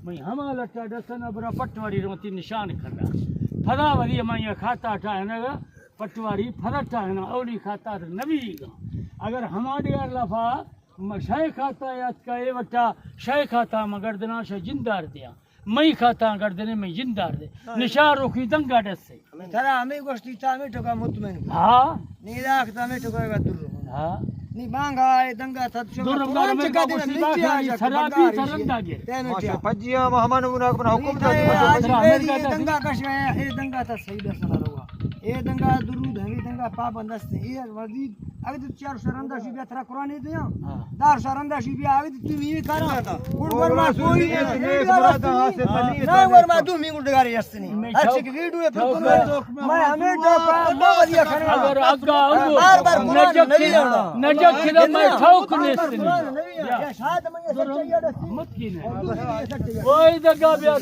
میں ہما لٹا ڈسن ابرا پٹواری روتی نشان کھڑا۔ پدا ولی میں یہ کھاتا ٹاہنگا، پٹواری پدا ٹاہنا اولی کھاتا نبی گا۔ اگر ہما ڈیار لفا م-، شے کھاتا یاد کا اے وٹا، شے کھاتا مگردنا شے جندار دیا۔ میں کھاتا گردنے میں جندار دے۔ نشان روکی دنگا ڈسے۔ ترا ہمیں گوشتی تا ہمیں ٹکا مطمئن کن۔ ہاں۔ نی راک تا ہمیں ٹکا گا در۔ ہاں۔ نی بانگا اے دنگا تھا شو در تو رنگا ان رنگا چکا دے گوشتی نی با چیا خانی جا سرابی بنداری ترندا شی۔ گیر۔ تے ہمیں ماشا ٹیا۔ پجیا ہم ہمان ہونا اپنا حکم نی دا تے دی، آج ماشا میری پجیا۔ اے دنگا کش گیا، اے دنگا تا صحیح بس نہ رہا۔ اے دنگا درود ہمیں دنگا پابند است۔ اے مزید اگر تو چار شرندا شی بیا ترا قرآن دیا۔ ہاں۔ دار شرندا شی بیا اگر تو یہ کرا۔ گڑ گڑ ما کوئی نہیں، نہیں، نہیں، نہیں، نہیں، نہیں، ورما دو مینگو ڈگارے است نہیں۔ ہر چیز کی ویڈیو ہے، پھر تو میں ہمیں ڈاکا، میں ودیا کھڑا۔ اگر اگا ہو، بار بار قرآن نجک نہیں کھلا، آنا۔ نجک کھلا میں ٹھوک نیست نہیں۔ شاید میں یہ سچائی ہے۔ مت کی نہیں۔ کوئی دگا بیا